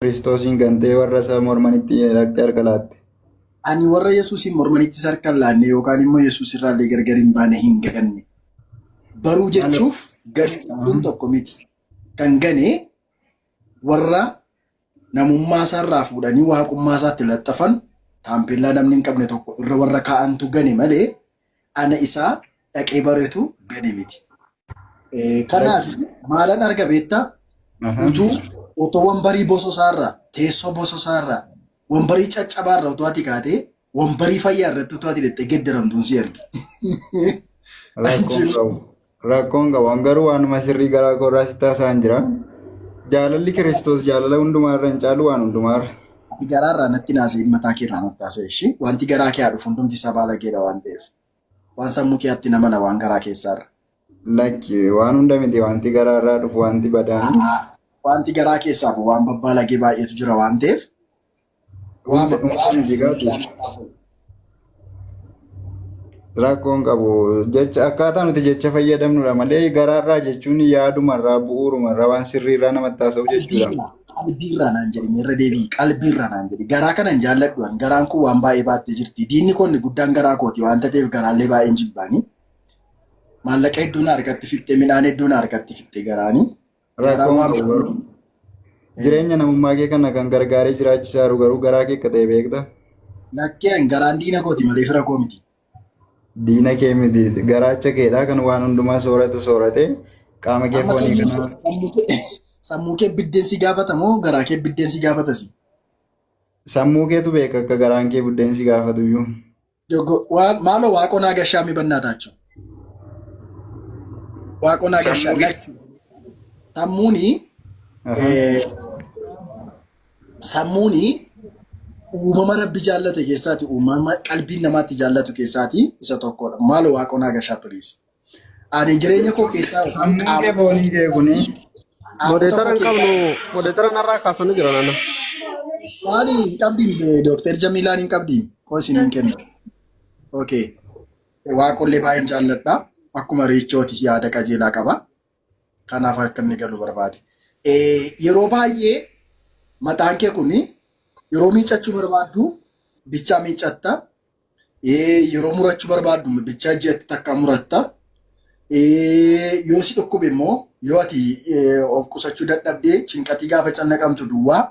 Kiristoosiin gantee warra isa mormanitti dhaqxee harka laatte? Ani warra Yesuusiin mormanittis harka hin laanne yookaan immoo Yesuus irraallee gargar hin baane hin ganne. Baruu jechuuf ganu jechuun tokko miti. Kan gane warra namummaa isaarraa fuudhanii waaqummaa isaatti laxxafan taampellaa namni hin qabne tokko irra warra kaa'antu gane malee ana isaa dhaqee baretu gane miti. Kanaaf maalan arga beektaa? Utuu otoo wambarii bososaarraa teessoo bososaarraa wambarii caccabaarraa utuu ati kaatee wambarii fayyaa irratti utuu ati dhaqxee geddaramtuun si arge. Rakkoon qabu. Rakkoon qabu. An garuu waanuma sirrii garaa koo irraa sitti haasa'an jira. Jaalalli Kiristoos jaalala hundumaa irra hin caalu waan hundumaa irra. Ati garaarraa natti naasee mataa kee irraa natti haasa'e ishii. Wanti garaa kee haa dhufu hundumti isaa baalageedha waan ta'eef. Waan sammuu keetti namana waan garaa keessaarra. Lakki waan hunda miti wanti garaa irraa dhufu wanti badaan. Wanti garaa keessaa bu'u waan babbaalagee baay'eetu jira waan ta'eef. Waan Hunda hunda miti gaati. Rakkoon qabu jecha akkaataa nuti jecha fayyadamnudha malee garaarraa jechuun yaadumarraa bu'uurumarraa waan sirriirraa namatti haasa'u jechuudha. Qalbiirraa qalbiirraa naan jedhi irra deebi'i qalbiirraa naan jedhi garaa kana hin jaalladhu an garaan kun waan baay'ee baattee jirti diinni koo inni guddaan garaa kooti waan ta'eef garaallee baay'een jibbaani maallaqa hedduu na harkatti fixxe midhaan hedduu na harkatti fixxe garaani garaan Rakkoon waan qabu garuu jireenya namummaa kee kana kan gargaaree jiraachisaa jiru garuu garaa kee akka ta'e beekta. Lakkee an garaan diina kooti malee fira koo miti. Diina kee miti garaacha keedha kan waan hundumaa soorata soorate qaama kee Amma foonii sammuu kana kee sammuu kee sammuu kee biddeen si gaafata moo garaa kee biddeen si gaafata si? Sammuu keetu beeka akka garaan kee buddeen si gaafatu iyyuu. Maaloo waaqoo naa gashaa mi bannaa taachuu. Waaqoo naa gashaa Sammuu kee lakki. Sammuuni sammuuni uumama rabbi jaallate keessaati uumama qalbiin namaatti jaallatu keessaati isa tokkodha. Maaloo waaqoo naa gashaa please. Ani jireenya koo keessaa yookaan Sammuun kee qaamota koo foonii kee kuni qaamota Modeetara koo hin keessaa qabnu modeetara narraa kaasanii jiran ana. maali hin qabdiin Dooktar Jamiilaan hin qabdiin koo isin hin kennu. Okay. Waaqollee baay'een jaalladha. Akkuma riichooti yaada qajeelaa qaba. Kanaaf akka inni galu barbaade. Yeroo baay'ee mataan kee kun yeroo miiccachuu barbaaddu bichaa miiccatta. Yeroo murachuu barbaaddu bichaa ji'atti takka muratta. Yoo si dhukkube immoo yoo ati of qusachuu dadhabdee cinqatii gaafa cannaqamtu duwwaa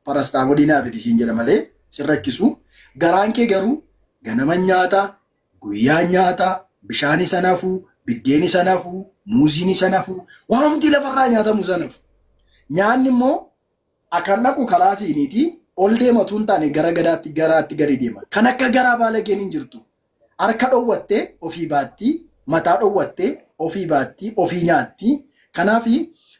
parastaamoolii naa fidi siin jedha malee sin rakkisu. Garaan kee garuu ganama nyaata, guyyaa nyaata, bishaan isa nafu, biddeen isa nafu, muuziin isa nafu, waanti lafarraa nyaatamu isa nafu. Nyaanni immoo akan dhaqu karaa siiniiti ol deema utuu hin taane gara gadaatti garaatti gadi deema. Kan akka garaa baalageen hin jirtu. Harka dhowwattee ofii baatti, mataa dhowwattee ofii baatti, ofii nyaatti. Kanaaf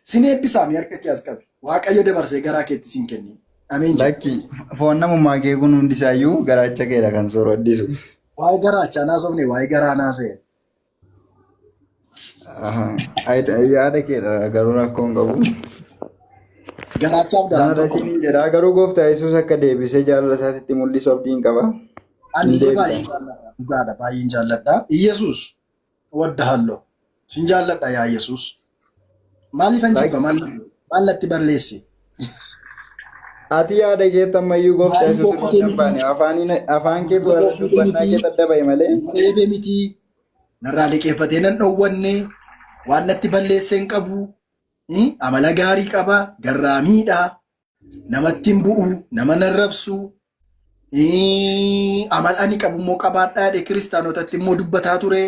sin eebbisaa mee harka kee as qabi. Waaqayyo dabarsee garaa keetti sin kennin. Ameen jedhi. Lakki foon namummaa kee kun hundisaayyuu garaacha keedha kan sooraddisu. Waa'ee garaachaa naasofne waa'ee garaa naasa'e. Yaada keedha garuu rakkoo hin qabu. Garaachaaf garaan Kanarra tokko. isiniin jedha garuu gooftaa Yesuus akka deebisee jaalala isaa sitti mul'isu abdiin qaba. Ani Hin illee deebita. baay'een jaalladha. Dhugaadha baay'een jaalladha. Iyyasuus wadda halloo. Sin jaalladha yaa Yesuus. Maaliifan jibba maal maal natti balleesse? Ati yaada keetti ammayyuu gooftaa Maaliif Yesuus irraa bokkutee hin miti? baane afaan keetu Narra warra fuudhee dubbannaa miti? keetti adda bahe malee. Reebee miti? Narraa liqeeffatee nan dhowwanne? Waan natti balleesse hin qabu? Amala gaarii qaba? Garraamiidha? Namatti hin bu'u? Nama nan rabsu? Amala ani qabu immoo qabaadhaa jedhee kiristaanotatti immoo dubbataa ture.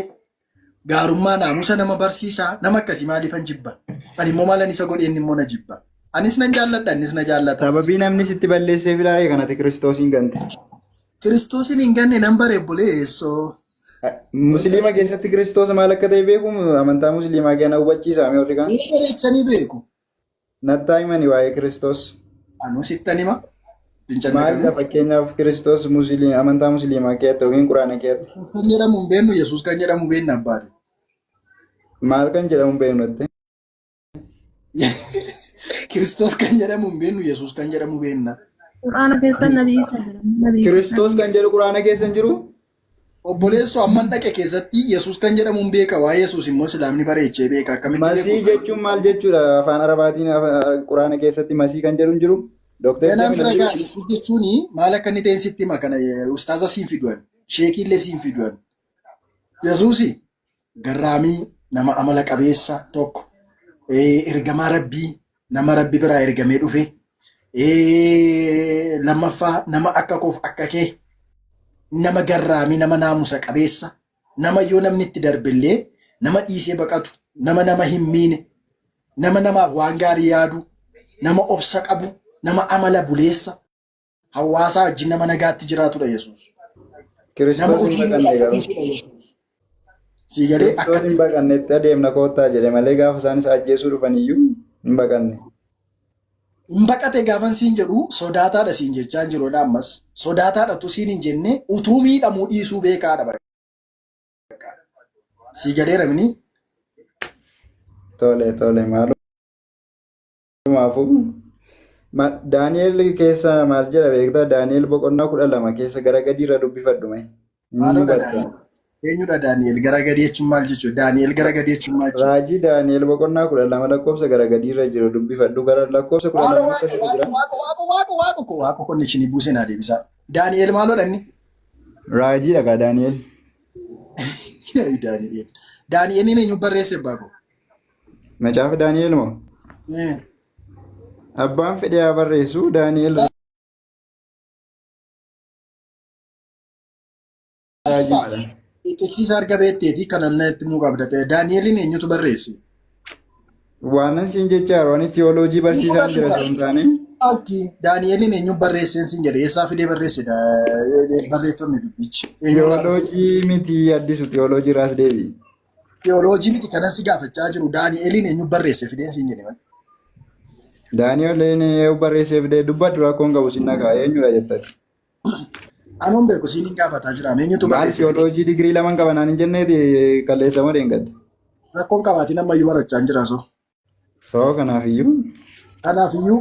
Gaarummaa naamusa nama barsiisa. Nama akkasii maaliifan jibba? Ani immoo maalan isa godhe inni immoo na jibba. Anis nan jaalladha innis na jaallata. Sababii namni sitti balleessee filaaree kanati Kiristoosiin gante. Kiristoosiin hin ganne nan bare obboleessoo. Musliima keessatti Kiristoos maal akka ta'e beeku amantaa musliimaa keenya hubachiisaa mee warri kaan. Ni bareechanii beeku. Nattaa himani waa'ee Kiristoos. Anuu sittan hima. Hin Maalidha cannaqamu. fakkeenyaaf Kiristoos musliim amantaa musliimaa keessatti yookiin quraana keessatti Yesuus kan jedhamu hin beeknu Yesuus kan jedhamu beekna abbaate. maal kan jedhamu hin beeknu jettee? Kiristoos kan jedhamu hin beeknu Yesuus kan jedhamu beekna. Qur'aana keessa Nabi Isa jedhama. Nabi Isa. Kiristoos kan jedhu quraana keessa hin jiru? Obboleessoo amman dhaqe keessatti Yesuus kan jedhamu hin beeka. Waa'ee Yesuus immoo Islaamni bareechee beeka. Akkamitti Masii beeku? jechuun maal jechuudha? Afaan Arabaatiin quraana keessatti masii kan jedhu hin jiru? Dooktar Ganaan Jamil bira gaa Yesuus jechuun maal akka inni ta'e sitti hima kana ustaaza siin fiduan sheekiillee siin fiduan. Yesuus garraamii nama amala qabeessa tokko ergamaa rabbii nama rabbi biraa ergamee dhufe lammaffaa nama akka koof akka kee nama garraamii nama naamusa qabeessa nama yoo namni itti darbellee nama dhiisee baqatu nama nama hin miine nama namaaf waan gaarii yaadu nama obsa qabu nama amala buleessa hawaasaa wajjin nama nagaatti jiraatudha Yesuus. Nama Kiristoos hin utuu baqanne garuu. dhiisudha Yesuus. Sii galee Kiristoos akka hin baqannetti adeemna koottaa jedhe malee gaafa isaan isa ajjeesuu dhufan iyyuu hin baqanne. Hin baqate gaafan siin jedhu sodaataadha siin jechaa hin jiru ammas. Sodaataadha utuu siin hin jenne utuu miidhamuu dhiisuu beekaadha bakka. Sii galeera mini. Tole tole maalumaafuu. Daani'el keessa maal jedha beektaa? Daani'el boqonnaa 12 keessa gara gadiirra dubbifadhu mee. Inni Maalodha hubatta. Daani'el? Eenyudha Daani'el? Gara gadii jechuun maal jechuudha? Daani'el gara gadii jechuun maal jechuudha? Raajii Daani'el boqonnaa 12 lakkoofsa gara gadiirra jiru dubbifadhu. Gara lakkoofsa kudha Maaloo lama waaqa akkasitu waaqa jira. waaqa waaqa waaqa waaqa koo waaqa connection buusee naa deebisaa. Daani'el maalodha inni? Raajiidha kaa Daani'el. Daani'el. Daani'el inni eenyu barreesse abbaa koo? Macaafa Daani'el moo? Abbaan fedhe haa barreessu Daani'el raajii mala. Xiqsiisa arga beekteeti kan inni itti muu qabda ta'e. Daani'eliin eenyutu barreesse? Waanan siin jecha yeroo ani tiyooloojii barsiisaan jira osoo hin taane Akki Daani'eliin eenyu barreesseen siin jedhe eessaa fidee barreesse barreeffame dubbichi. Eenyurraa dhufe? tiyooloojii miti addisu tiyooloojii irraas deebi'i. Tiyooloojii miti kanan si gaafachaa jiru Daani'eliin eenyu barreesse fideen siin jedhe malee. Daani'el eenyu barreessee fidee dubbadhu rakkoon qabu sin dhagaa eenyudha jettati. Anuun beeku siin hin gaafataa jira. Eenyutu Maal barreesse fidee? tiyooloojii digirii laman qaba naan hin jenneeti kalleessa moo dheengadde. Rakkoon qabaatiin ammayyuu barachaa hin jira soo. Soo kanaaf iyyuu Kanaaf iyyuu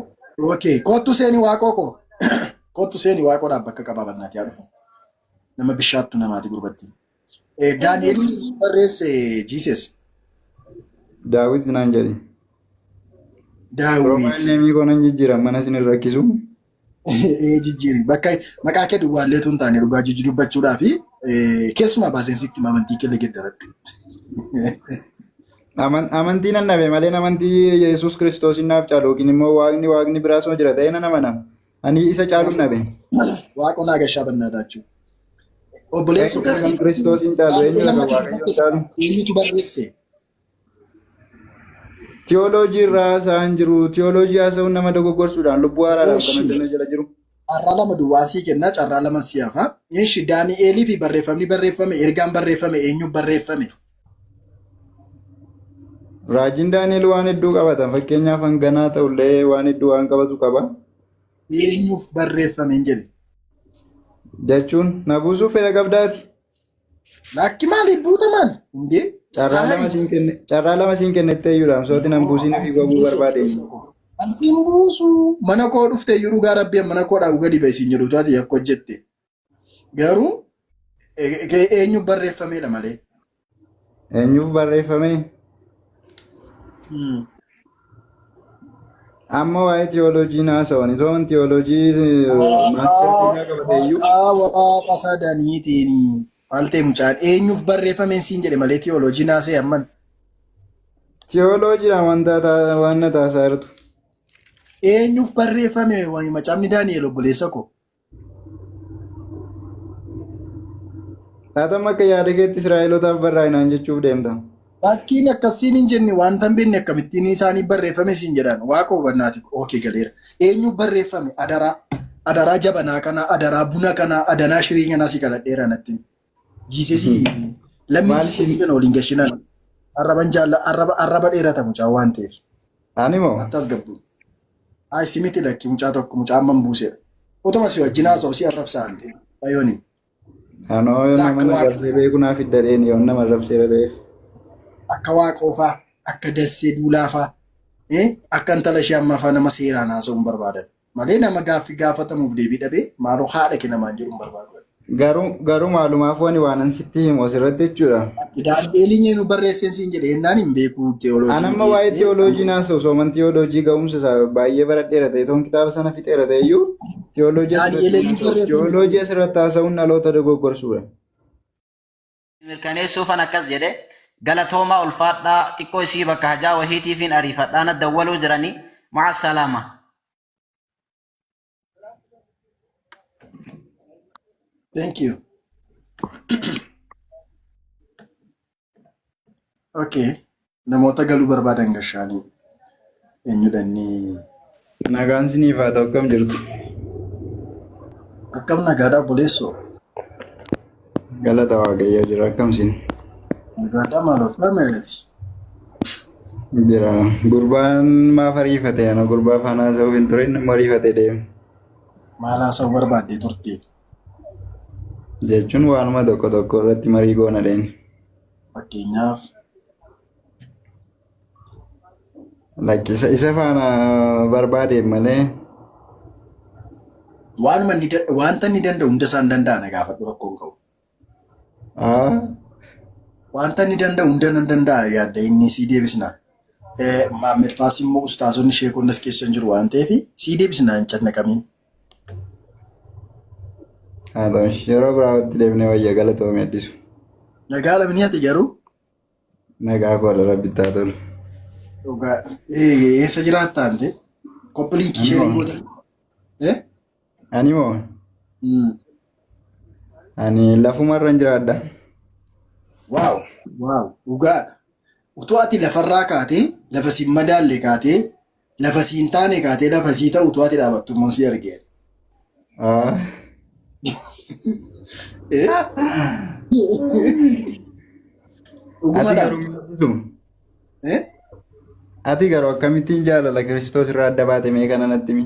okay kottu seeni waaqoo koo kottu seeni waaqoodhaaf bakka qabaabannaati haa dhufu. Nama bishaattu namaati gurbattiin. Daani'el barreesse Jesus. Daawit naan jedhe. Daawit. Profile name koo nan jijjiira mana isin hin rakkisu. Ee jijjiiri bakka maqaa kee duwwaallee tun taane dhugaa jijji dubbachuudhaa fi keessumaa baaseen sitti hima amantii kee geeddaradhu. Amantii nan dhabe malee amantii Yesuus Kiristoos naaf caalu yookiin immoo waaqni waaqni biraas yoo jira ta'e nan amana. Ani isa caalu dhabe. Waaqoo naa gashaa bannaa taachuu. Obboleessu Eenyudha kan Kiristoos hin caalu? Eenyudha kan Waaqayyoon caalu? Eenyutu barreesse? Tiyooloojii irraa haasa'an jiru. Tiyooloojii haasa'uun nama dogoggorsuudhaan lubbuu haaraadhaaf kan Eshi. hojjannoo jala jiru. Carraa lama duwwaa sii kennaa carraa lama si hafa. Eshi Daani'eelii fi barreeffamni barreeffame ergaan barreeffame eenyu barreeffame? Raajiin Daani'el waan hedduu qabata. Fakkeenyaaf hanganaa ta'ullee waan hedduu waan qabatu qaba. Eenyuuf barreeffame hin jedhe. Jechuun na buusuuf fedha qabdaati. Lakki maaliif buuta maal? Hundee. Carraa lama siin kenne carraa lama siin kennettee iyyuudha. Amsooti nan buusiin ofii gobuu barbaade. Ansiin buusu mana koo dhufte iyyuu dhugaa rabbii mana koo dhaabu gadi ba'e siin jedhu taate yakka hojjette. Garuu eenyu barreeffamedha malee. Eenyuuf barreeffame? Amma waa'ee tiyooloojii haasa'uun itoo tiyooloojii maastersii qabate iyyuu Waaqaa waaqa sadaniitiin maal ta'e mucaan eenyuuf barreeffameen siin jedhe malee tiyooloojii naasee amman. Tiyooloojiidhaan wanta waan na taasisaa jirtu. Eenyuuf barreeffame macaafni Daani'el obboleessa koo? Taatama akka yaada keetti Israa'elotaaf barraa'inaan jechuuf deemta. Fakkiin akkasiin hin jenne wanta hin beekne akkamittiin isaanii barreeffame siin jedhan waaqa hubannaati. Okay galeera. Eenyuuf barreeffame? Adaraa. Adaraa jabanaa kana, adaraa buna kana, adanaa shirii kanaa si kadhadheera natti. Jiisesii lammii Maal jiisesii siin kana waliin gashinaan arraban jaalla arraba arraba dheerata mucaa waan ta'eef. Ani moo? Attas gabbu. Ay si miti lakki mucaa tokko mucaa amman buusedha. Utuma si wajjin haasa'u si arrabsaa ante. Ayooni. Anoo yoo nama Akka na waaqa arrabsee beeku naaf hidda dheeni yoo nama arrabseera ta'eef. Akka waaqoofaa akka dassee duulaafaa akka intala ishee ammaafaa nama seeraan haasa'uu hin barbaadan. Malee nama gaaffii gaafatamuuf deebii dhabee maaloo haadha kee namaan jedhu hin barbaadu. Garuu garuu maalumaaf wani waanan sitti himu asirratti jechuudha. Daan'eeliin eenyu barreesseen siin jedhe jennaan hin beeku teoloojii An amma miti waa'ee jettee. tiyooloojii naasa'u sooman tiyooloojii ga'umsa isaa baay'ee baradheera ta'e toon kitaaba sana fixeera ta'e iyyuu tiyooloojii Daani'el asirratti eenyu naasa'u. barreesseen jedhe? Tiyooloojii asirratti haasa'uun dhaloota dogoggorsuudha. Mirkaneessuufan akkas jedhe galatoomaa ulfaadhaa xiqqoo isii bakka hajaa wahiitiifin ariifadhaa na dawwaluu jiranii ma'a salaama. Thank you. Okay. Namoota galuu barbaadan gashaanii eenyudha inni? Nagaan siniif haa ta'u akkam jirtu? Akkam nagaadhaa obboleessoo? Galata Waaqayyoo jira akkam sin? Nagaadhaa maaloo dhameeti. Jira. Gurbaan maaf ariifate ana gurbaa faana haasa'uuf hin ture nama ariifate deema. Maal haasa'uu barbaaddee turte? Jechuun waanuma tokko tokko irratti marii goona dheen. Fakkeenyaaf Lakkisa isa faana barbaadeen malee waanuma inni da- wanta inni danda'u hunda isaan danda'a na gaafadhu rakkoo hin qabu. aa Wanta inni danda'u hunda nan danda'a yaadda inni sii deebisna. Eh, Maammed Faas immoo ustaazonni sheekonni as keessa hin jiru waan ta'eef sii deebisna hin cannaqamiin. Haa ta'u yeroo biraatti deemnee wayya galatoomii addisu. Nagaa lamni ati garuu Nagaa koodha rabbitti haa tolu. Dhugaa. Eh, Eessa jiraattaa ante? Koppiliinkii Ani sheerii moo? goota. Eh? Ani moo? Mm. Ani lafumarra hin jiraadha. Waaw, waaw, dhugaadha. Utuu ati lafarraa kaatee, lafa siin madaalle kaatee, lafa siin taane kaatee, lafa sii ta'u utuu ati dhaabattu immoo si argee. Ah. Eh? Ati Dhugumadha. garuu maal Eh? Ati garuu akkamittiin jaalala Kiristoos irraa adda baate mee kana natti himi?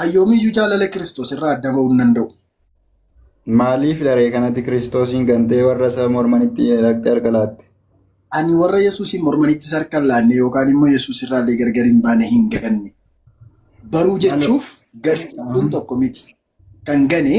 Ayyoomiyyuu jaalala Kiristoos irraa adda ba'uu hin danda'u. Maaliif dharee kanatti Kiristoosiin gantee warra isa mormanitti dhaqxee harka laatte? Ani warra Yesuusiin mormanittis harka hin laanne yookaan immoo Yesuus irraa illee gargar hin baane hin ganne. Baruu Maal? jechuuf ganu jechuun tokko miti. Kan gane